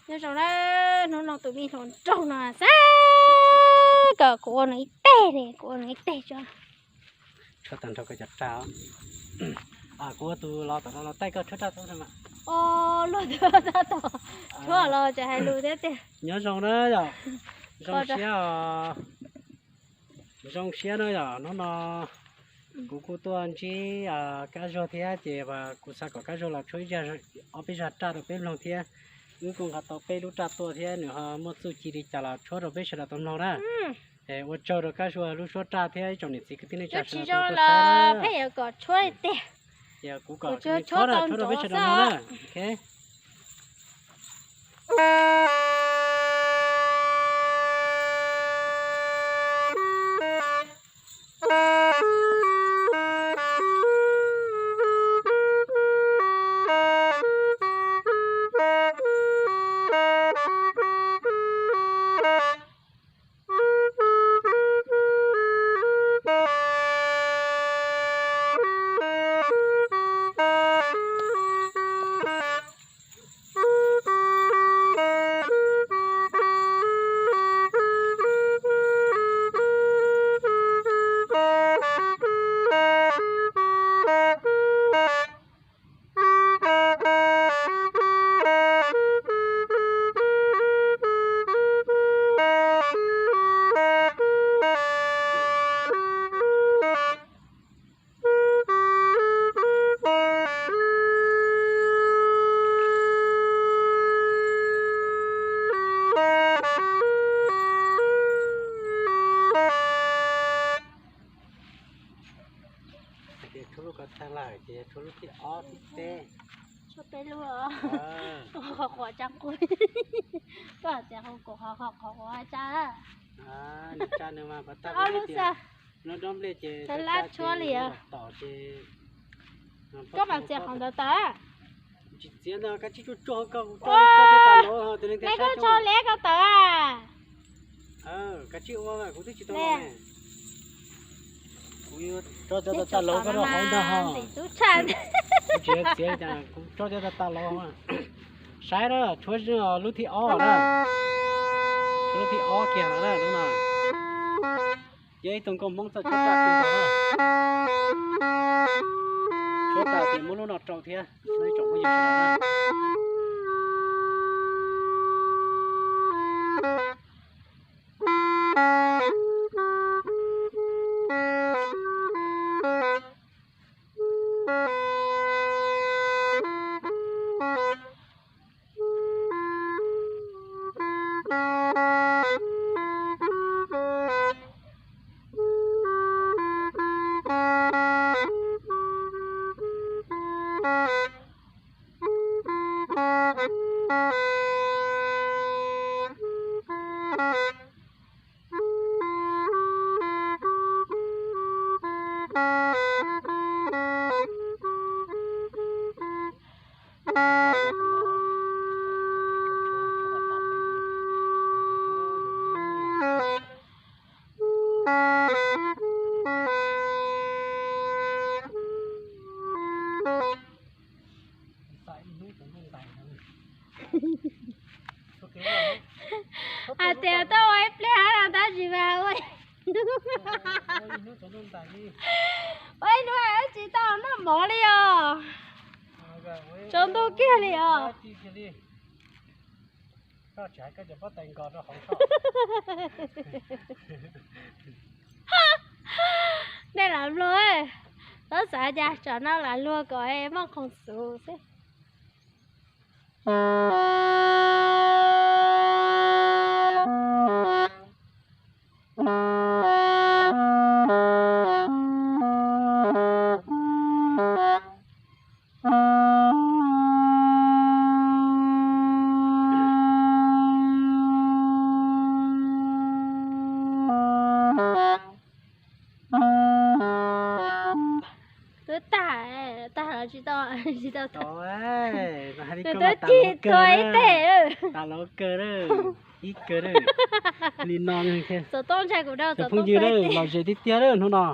Nyob zoo na, hnub no tus me hluas nraug no xav kom kuv ua nws ib teg ne, kuv ua nws ib teg tso. Tshuab tag nrho koj cov raj. Kuv ua tus los tom no los taij koj tshuab raj tau mas. Luag tab tom tshuab los tseem hais lus thiab tiag. Nyob zoo na yom, zoo siab os. Zoo siab na yom, hnub no kuv kuj tuaj ntsib Kab Zuag thiab ces kuv xav kom Kab Zuag los tshuab ib zaj, ob peb zaj raj rau peb mloog thiab. Wb kuj nqa tau peb lub raj tuaj thiab nws ho muaj txuj ci li cas los tshuab rau peb sawv daws tau mloog na. Es ua tsaug rau Kab Zuag lub suab raj thiab ib tsoom niam txiv kwv tij neej tsa sawv daws tau saib na. Pheej yuav kom tshuab tiag. Ces kuv kom tshuab na, tshuab rau peb sawv daws mloog na. Tshuab lub ko tag lawm ces tshuab lub thib ob thib peb. Tshuab peb lub. Qhuav qhuav tsa nqus. Koj hais tias hu kuv qhuav qhuav qhuav tsa. Nws tsa nws mas qhuav tag lub xwb. Lub dob nplej ces tsa tshuab li tom ces. Koj mam txiav qhov ntawd tawm. Tsis txiav ntag, koj tsis tsuag tsuag koj, koj thiaj tas lauv, tus neeg thiaj saib koj. Tso liab koj tawm. Koj tsis ua kuv twb tsis tau los. Kuv tso cov tas lauv koj rau hauv ntag ho. Kuv tsis txiav li cas, kuv tso cov tas lauv. Saib na, tshuab lub thib ob na. Tshuab lub thib ob kiag lawm na, hnub no. Ces ib tug nkauj Hmoob txawj tshuab raj kawg nkaus na. Tshuab tas ces muab lub no rau thiab. Hais tias tuaj ua ib pliag no tab sis mas ua ib hnub tsis tau noj mov li os. Tsaus ntuj kiag li os. Nej lam mloog, txhob xav cas tsam no lam luag kom muaj qhov xwm xwb. Twb tag, tag los tsis tau, tsis tau tau. Nws twb cig tuag ib teg. Tas lauv kawg, ib kawg li no. Txaus toob ntshai kuv rau cov phooj ywg lom zem tiag tiag hnub no.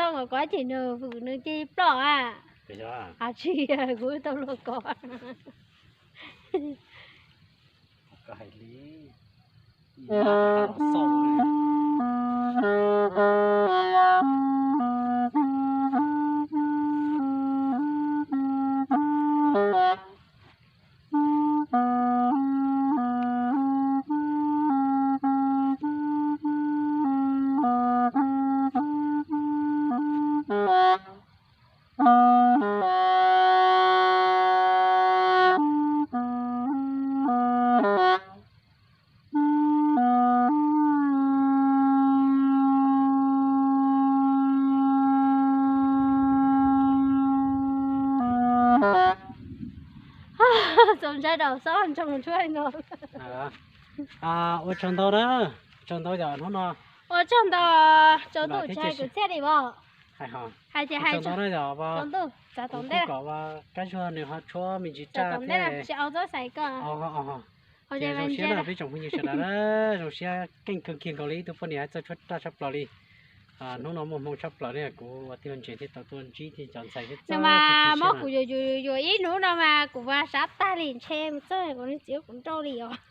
Koj kov ces nws vwm nws ces ploj a. Tsis, kuv tau luag kov. Txaus ntshai rau xob ntsoog tshuaj no. Ua tsaug ntau na, tsaug ntau yog hnub no. Ua tsaug ntau, tsaus ntuj tshais kuv txiaj li os. Hais tias hais tsaus ntau na yog tsaus ntuj txav tom ntej kom kab zuag nws ho tshuab me ntsis raj tom ntej thiab. Tsis au txob xaiv koj. Ces zoo siab na peb tsoom phooj ywg sawv daws na, zoo siab keej kawg kiag nkaus li ib tug poj niam txawj tshuab raj tshaj plaws li. Hnub no muaj hmoo tshaj plaws ne, kuv ua tij laug ntseeg thiaj tau tuaj ntsib thiab cov ntxhais thiab txawj mas mob kuv yuav yuav ib hnub no mas kuv mas sab tag li ntshe mus txog kuv niag txiv kuv nrauj li os.